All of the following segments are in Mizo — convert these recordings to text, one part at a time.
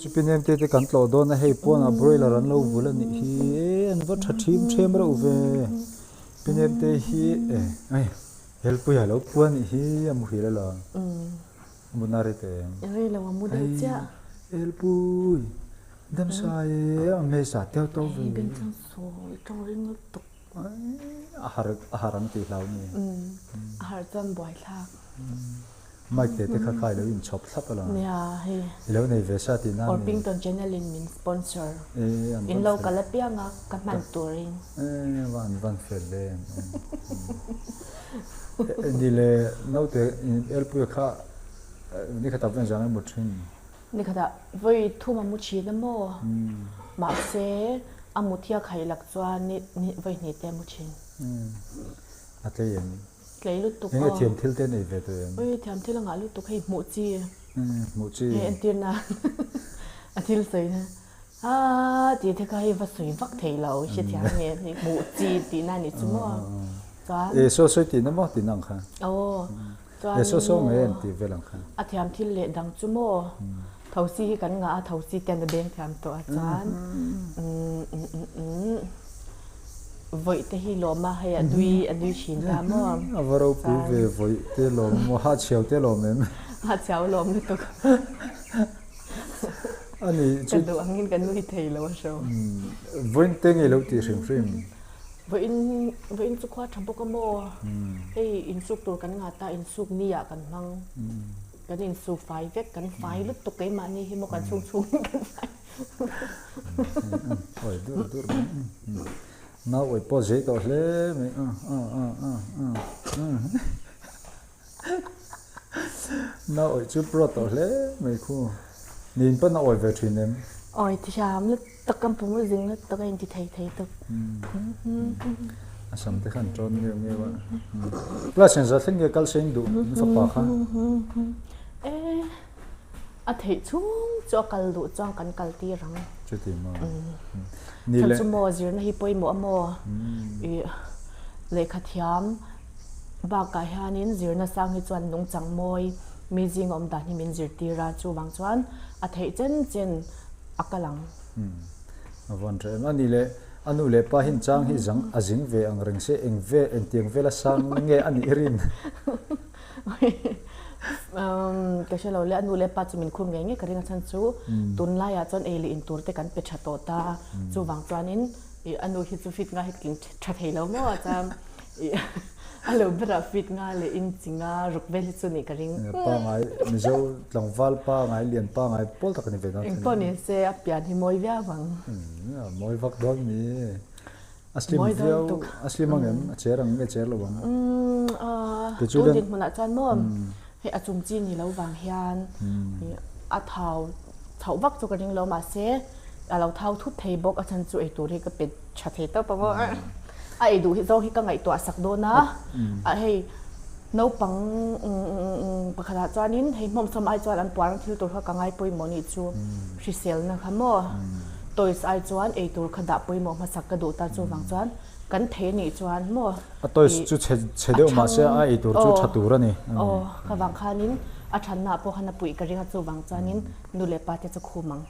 Chupi nem te te kan tlawh dawn a, hei pawnah broiler an lo vul a nih hi, e an va tha thim them reuh ve, pi nem te hi e ai helpui a lo pua a nih hi a muhil a la, a mutna rei teh em? Rei lo a mu deuh chiah. Helpui damsa e a hmeichhia teuh tawh ve. Hei bengchheng sawi tawng ring lutuk. A har a har ang tih hlau mi. A har chuan buaithlak. Mic te te kha kha i lo inchhawp thlap a la. Nia hei. I lo nei ve sa tihna a ni. Orpington channel in min sponsor. In lo kal apiang a ka hman turin. E van van fel em em. Ni le naute elpuia kha nikhatah pawh engzah nge mu thin? Nikhatah vawi thum a mu thin a maw? Mahse a mut hi a khailak chuan ni vawi hnih te a mu thin. A tlei em? Tlei lutuk aw. Enge thiam thil te nei ve tawh em? Ui thiam thil a ngah lutuk hei hmuh chi. Hmuh chi. Hei entir na a thil sawi na aa tih te kha hei va sawi vak thei lo hrethiam nge hei hmuh chi tih na nih chu maw chuan. E saw sawi tih na maw tih na ang kha. Aw chuan. E saw saw nge an tih vel ang kha. A thiam thil leh dang chu maw thosi hi kan ngah a thosi te an a beng thiam tawh a chuan umm. Vawih te hi lawm a, hei a nui a nui thin ta maw? A va ropui ve vawih te lawm maw, ha chhiau te lawm em? Ha chhiau lawm lutuk. A ni chu. Ka duh angin ka nui thei lo a hro. Vawiin te ngei lo tih hrim hrim. Vawiin vawiin chu khua tha bawk a maw? Hei insuk tur kan ngah ta, insuk ni ah kan hmang. Kan insuk fai vek, kan fai lutuk keimahni hi maw kan chhung chhungin kan fai. Oi dur dur mai nau oi pawh zei tawh hle mai nau oi chu pro tawh hle mai khu niin pawn a awi ve thin em Oi thiam lutuk kan pum zing lutuk a inti thei thei tuk a sam te khan tawn ngeuh ngeuh a class engzah thleng nge kal seng duh in fapa kha e A theih chhung chu a kal duh chuan kan kal tir ang. Chuti maw? Ni le. Chu maw zirna hi pawimawh a maw? I lehkha thiam bakah hianin zirna sang hi chuan nungchang mawi mi zing awm dan hi min zirtir a, chuvang chuan a theih chen chen a kal ang. A vawn tha em. A ni le, a nu leh pa hin chang hi zang a zing ve ang reng se eng ve engtiang vela sang nge a nih rin? Ka hre lo le, a nu leh pa chu min khum ngei ngei ka ring a chhan chu tunlaiah chuan ei leh in tur te kan pe tha tawh ta, chuvang chuanin ih a nu hi chu fit nga hi tling tha thei lo maw a chuan ih a lo berah fit nga leh inchi nga ruk vel hi chu nih ka ring. Pangai Mizo tlangval pangai lian pangai pawl tak a ni ve dawn. Engpawh ni se a pian hi mawi viau ang. Mawi vak dawn mi. A slim viau, a slim ang em? A cher ang nge cher lo ang? Tun dinhmunah chuan maw hei a chung chi ni lo vang hian a thau chhoh vak chu ka ring lo mahse a lo thau thut thei bawk a chhan chu eitur hi ka pe tha thei tawp a maw a ei duh hi zawng hi ka ngaihtuah sak dawn a a hei naupang pakhatah chuanin hei hmawmsawm ai chuan an puar ang thil tur kha ka ngai pawimawh nih chu hriselna kha maw toys ai chuan eitur kha dah pawimawh hmasak ka duh ta chuvang chuan kan thei anih chuan maw A toys chu chhe chhe deuh mahse a eitur chu tha tur a ni. Aw kha vang khanin a thanna ah pawh khan a puih ka ring a chuvang chuanin nu leh pa te chu khum ang.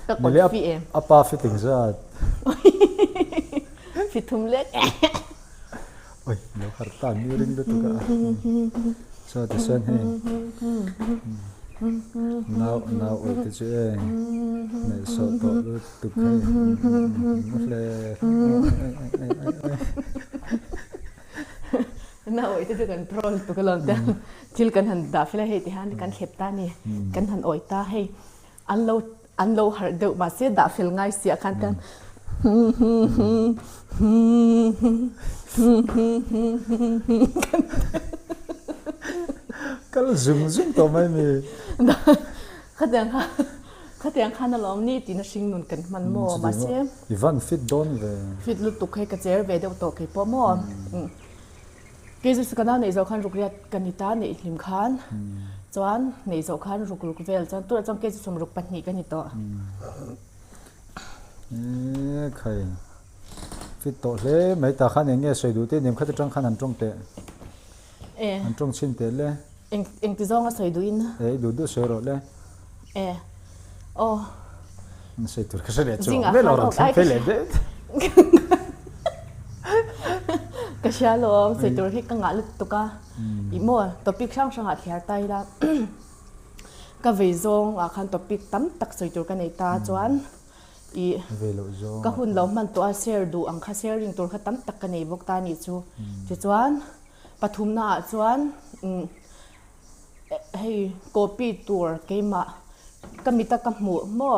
Ka kawt fi em. A pa fitting zat. Fi thum lek. Oi, lo har ta mi ring lutuk a. Chaw ti chuan hei nau nau oi te chu e neih sawh tawh lutuk hei mu hle Nau oi te chu kan pro lutuk alawm te thil kan han dah fel a hei ti hian kan thlep ta a ni kan han awi ta hei An lo an lo harh deuh mahse dah fel ngai siah khan tan Kal zung zung tawh mai mi. Khatiang kha khatiang khan alawm ni tina hring nun kan hman maw mahse. I van fit dawn ve. Fit lutuk hei ka cher ve deuh tawh kei pawh maw. Kei chu ka nau neih zawh khan ruk riat ka ni ta neih hlim khan chuan neih zawh khan ruk ruk vel chuan tunah chuan kei chu sawmruk pahnih ka ni tawh. Eee khai fit tawh hle mai ta khan eng nge sawi duh te nem khat atang khan han tawng teh han tawng chhin teh le. Eng engti zawnga sawi duh in? E i duh duh sawi rawh le. E. Aw. Sawi tur ka hre leh chuang mai lo rawn thleng phei leh daih. Ka hria alawm sawi tur hi ka ngah lutuk a. Ih maw topic hrang hrang ah thliar ta ila ka vei zawng ah khan topic tam tak sawi tur ka nei ta chuan ih ka hun lo hman tawh a share duh ang kha sharing tur kha tam tak ka nei bawk ta a nih chu. Tichuan pathumna ah chuan Hei copy tur keimah ka mita ka hmuh maw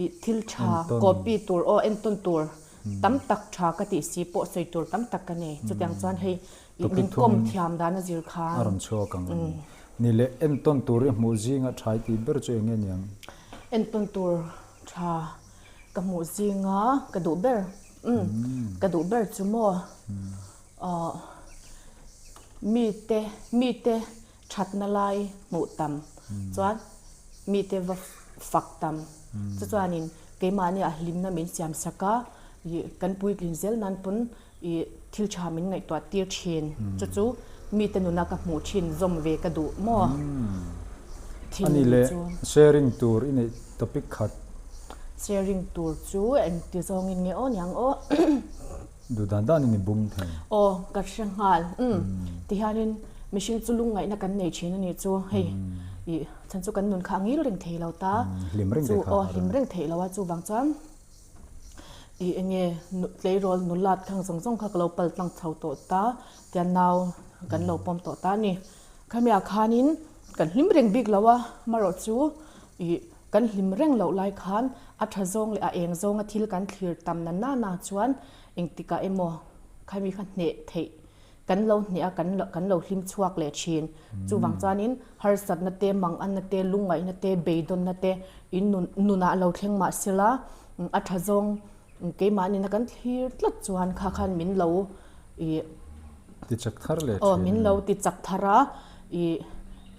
ih thil tha copy tur aw entawn tur tam tak tha ka tih si pawh sawi tur tam tak ka nei chutiang chuan hei ih min kawm thiam dan a zir khan a rawn chhuak ang ni leh entawn tur i hmuh zinga tha i tih ber chu eng nge niang? Entawn tur tha ka hmuh zinga ka duh ber umm ka duh ber chu maw. Aw, mite, mite thatna lai hmuh tam chuan mite va fak tam. Chu chuanin keimahni a hlimna min siam sak a, ih kan puitlin zel nan pawn ih thil tha min ngaihtuah tir thin. Chu chu mite nuna ka hmuh thin zawm ve ka duh maw? Thil Ani leh chu. Sharing tur i neih topic khat. Sharing tur chu engti zawngin nge aw niang aw. Duh dan danin i bum thei. Aw, ka hre nghal. Umm, tihianin mihring chu lungngaihna kan nei thin a nih chu. Hei, ih, chhan chu kan nun kha a ngil reng thei lo ta. Hlim reng thei kha. Aw, hlim reng theih lo a, chuvang chuan ih eng nge tleirawl nulat khang zawng zawng kha ka lo pal tlang chho tawh ta, tian nau kan lo pawm tawh ta a ni. Khamiah khanin kan hlim reng bik lo a, marawh chu ih Kan hlim reng loh lai khan a tha zawng leh a eng zawnga thil kan thlir tam na na na chuan engtikah emaw khami kha hneh theih kan lo hneh a, kan kan lo hlim chhuak leh thin. Chuvang chuanin harsatna te, manganna te, lungngaihna te, beidawnna te in nun nunah lo thleng mah sela a tha zawng Keimahni na kan thlir tlat chuan kha khan min lo ih Ti chak thar leh thin. Aw min lo ti chak thar a, ih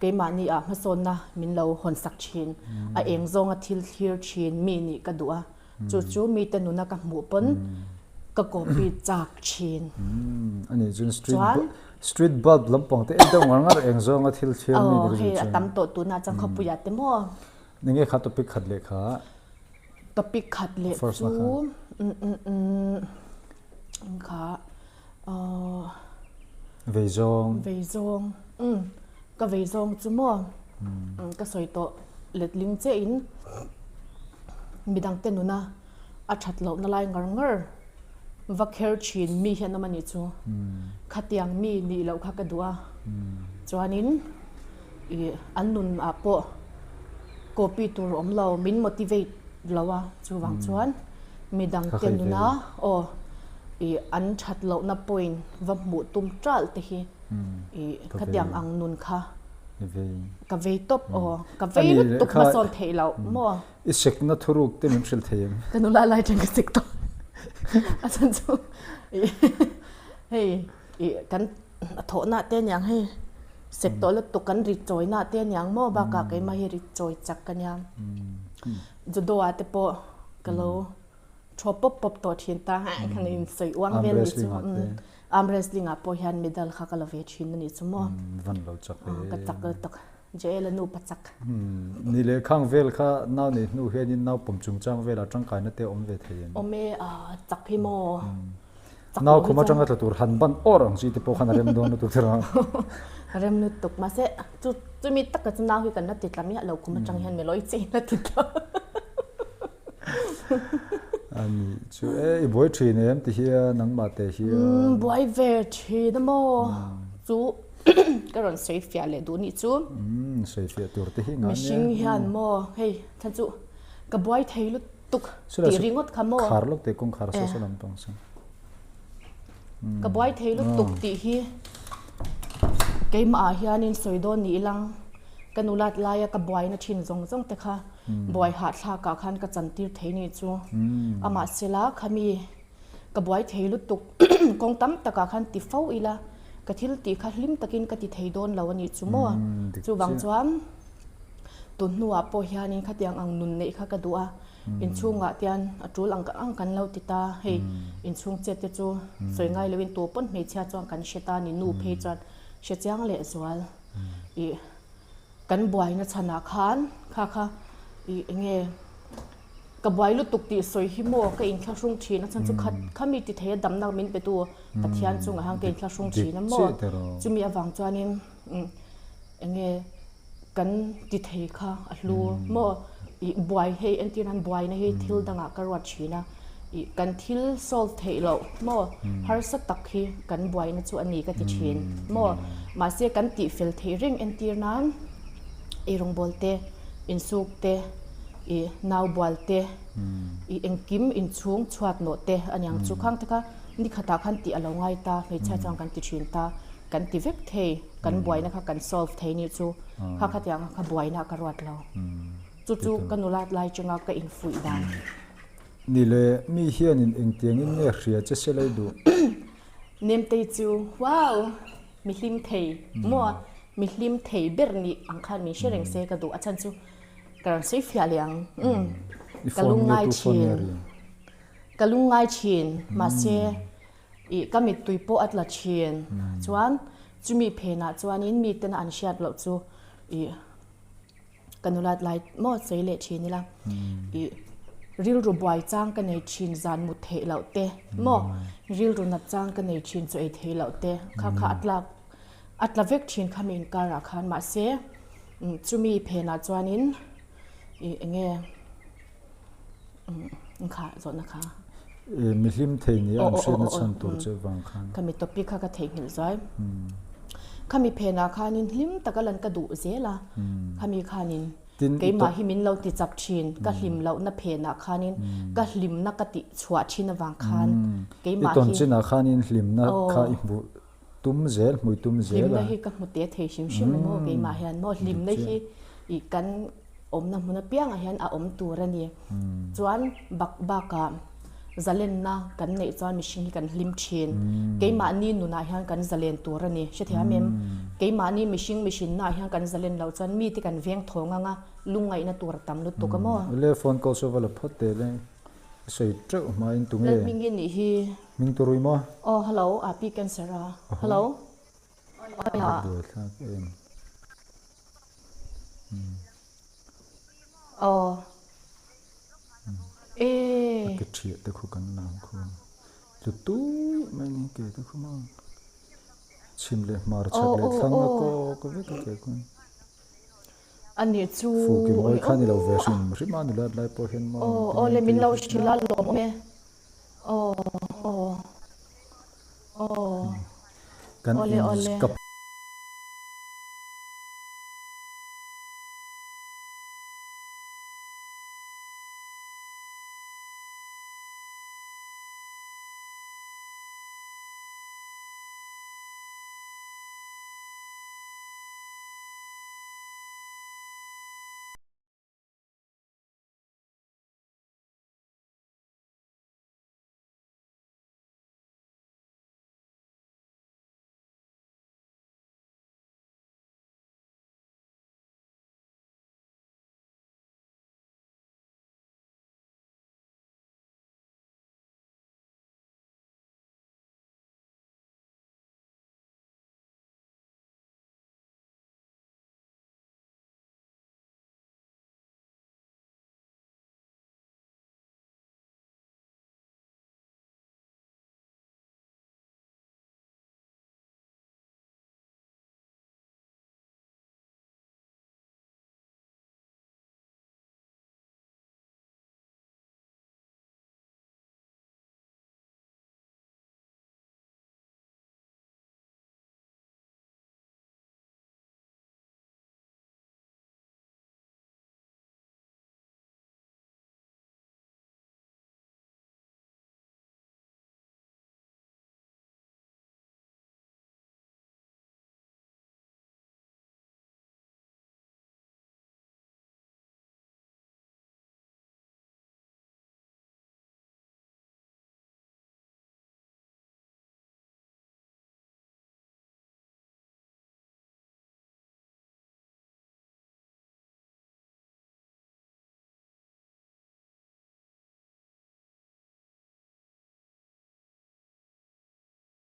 keimahni ah hmasawnna min lo hawn sak thin. A eng zawnga thil thlir thin mi nih ka duh a, chu chu mite nuna ka hmuh pawn ka copy chak thin. Ani chuan street street bulb lampang te en deuh ngar ngar eng zawnga thil thlir mi nih ka duh chuan. Aw hei a tam tawh tunah chuan khawpuiah te maw. Enge kha topic khat leh kha. Topic khat leh chu kha Vei zawng. Vei zawng. Ka vei zawng chu maw ka sawi tawh letling che in midang te nuna a that lohna lai ngar ngar va kher thin mi hian awm a nih chu. Khatiang mi nih loh kha ka duh a. Chuanin. Ih an nun ah pawh copy tur a awm lo, min motivate lo a, chuvang chuan midang te nuna aw ih an that lohna point va hmuh tum ṭalh te hi ih khatiang ang nun kha ka vei tawp aw, ka vei lutuk hmasawn theih loh maw. I sekna thuruk te min hrilh thei em? Ka nula lai ṭang ka sek tawh a chhan chu ih hei ih kan. A thawhna te aniang hei sek tawh lutuk kan ri chawina te aniang maw bakah keimah hi ri chawi chak ka nia judo ah te pawh ka lo thaw pawp pawp tawh thin ta kan in sawi uang vel ni chu arm wrestling ah pawh hian medal kha ka la ve thin a nih chu maw van lo chak e ka chak lutuk Jael a nu pa chak ni leh khang vel kha nau nei hnu hianin nau pawm chungchang velah tangkaina te a awm ve thei em awm e a chak hi maw Nau khum atanga tla tur han ban awr ang chi te pawh khan a rem dawn lutuk thil a. A rem lutuk mahse chu chumi taka chu nau hi kan la ti tla miah lo khum atang hian melawi chi in a ti tla. Ani chu e i buai thin em ti hian nangmah te hian. Umm buai ve thin a maw chu ka rawn sawi fiah leh duh nih chu. Umm sawi fiah tur te hi ngah nia. Mihring hian maw hei kha chu ka buai thei lutuk. tuk tih ringawt kha maw? Khar lawk teh kawngkhar saw saw lam pang sawn. Ka buai thei lutuk tih hi keimah ah hianin sawi dawn ni ilang ka nulat laia ka buaina thin zawng zawng te kha buai hahthlak ah khan ka chantir thei ni chu amah sela khami ka buai thei lutuk kawng tam takah khan ti fo ila ka thil tih kha hlim takin ka ti thei dawn lo a nih chu maw chuvang chuan tun hnuah pawh hianin khatiang ang nun neih kha ka duh a inchhungah tian a tul ang ang kan lo ti ta hei inchhung chet te chu sawi ngai loin tu pawn hmeichhia chuan kan hre ta a ni nu phei chuan hre chiang leh zual ih kan buaina chhanah khan kha kha. Ih enge ka buai lutuk tih sawi hi maw ka inthlahrung thin a chhan chu khat khami ti thei a damna min pe tu Pathian chungah hian ka inthlahrung thin a maw chumi avang chuanin enge kan ti thei kha a hlu maw ih buai hei entir nan buaina hi thil dangah ka ruat thin a ih kan thil solve theih loh maw harsa tak hi kan buaina chu a ni ka ti thin maw mahse kan tih fel theih reng entir nan ei rawngbawl te insuk te ih nau bual te ih engkim inchhung chhuat nawh te a niang chu khang te kha ni khatah khan tih a lo ngai ta hmeichhia chuan kan ti thin ta kan ti vek thei kan buaina kha kan solve thei nih chu kha khatiang kha buaina ka ruat lo chu chu ka nulat lai chunga ka infuih dan. Ni le mi hianin engtiangin nge hria che se lei duh? Nemtei chu wow! Mi hlim thei maw? Mi hlim thei ber nih ang khan min hre reng se ka duh a chhan chu ka rawn sawi fiah leh ang. Ka lungngai thin. Ka lungngai thin mahse ih ka mittui pawh a tla thin. Chuan chumi phenah chuanin mitena an hriat loh chu ih Ka nulat lai maw sawi leh thin ila ih rilru buai chang ka nei thin zan mut theih loh te maw rilru nat chang ka nei thin chu ei theih loh te kha kha a tlak a tla vek thin kha mi inkarah khan mahse chumi phenah chuanin ih eng nge Kha zawhna kha. E mi hlim thei nia an hriatna chhan tur che vang khan. Khami topic kha ka theihnghilh zuai. Khami phenah khanin hlim taka lan ka duh zel a. Khami khanin keimah hi min lo ti chak thin. Ka hlim lohna phenah khanin ka hlimna ka tih chhuah thin avang khan keimah hi. I tawn chinah khanin hlimna kha i hmuh tum zel, hmui tum zel a. Hlimna hi ka hmu te thei hrim hrim a maw keimah hian maw hlimna hi i kan awmna hmun apiangah hian a awm tur a ni. Chuan bak bakah zalenna kan neih chuan mihring hi kan hlim thin. Keimahni nunah hian kan zalen tur a ni. Hrethiam em? Keimahni mihring mihrinnaah hian kan zalen loh chuan mite kan veng thawng anga lungngaihna tur a tam lutuk a maw? Ule phone call saw va la phawt teh le. I sawi teuh hmain tunge? Lalhmingi nih hi. Hming turui maw? Aw hello, Api cancer a. Hello. A buaithlak em. Aw. E. A ke thiah te khu kan lam khu. Tlu tui mai ni ke te khu maw. Chhim leh hmar chhak leh thlang a kawk vek a ke khu. A nih chu. Fu ki mawi kha ni lo ve hrim hrim a nulat lai pawh hian maw. Aw aw le min lo hrilh a lawm awm e. Aw aw aw. Kan Awle awle. in.